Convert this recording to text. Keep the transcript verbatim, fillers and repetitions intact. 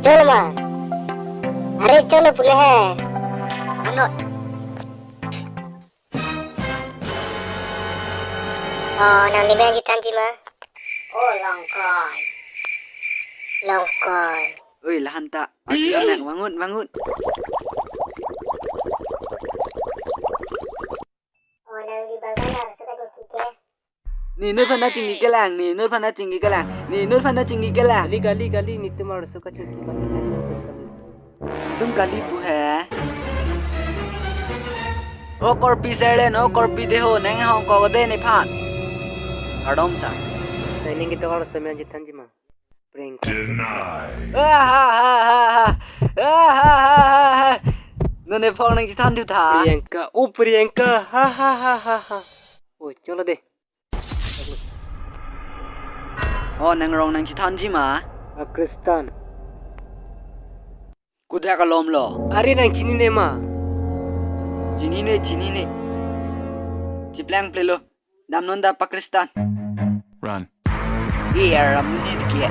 Cholo ma. Are cholo pule he. Ano? Oh, nangli me thanji ma. Oh, longkoi. Longkoi. Oi, lahanta. Aji nang vangun, vangun. Oh, nangli bang kan arso kachingki ke. Ne inut aphan nangchingki kelang, ne inut aphan nangchingki kelang, ne inut aphan nangchingki kelang. Kali, kali, kali, netum arso kachingki abang kelang. Netum kali pu he. O korpi serlen, o korpi deho, nang hong ko de nephan. Kardom sa. Nangning ketok arso me nangchethanji ma. Priyanka. Deny. Ah, ha, ha, ha, ha. Ah, ha, ha, ha, ha. Non ne phone nangchethan thu tha. Priyanka, oh Priyanka. Ha, ha, ha, ha, ha. Oh, cholo de. Oh, nang rong nangchethanji ma? A Kristan. Kodak alom lo. Are nangchinine ma? Chinine, chinine. Chiplang plelo. Damnon da pa Kristan. Run. Iya, ramunit kia.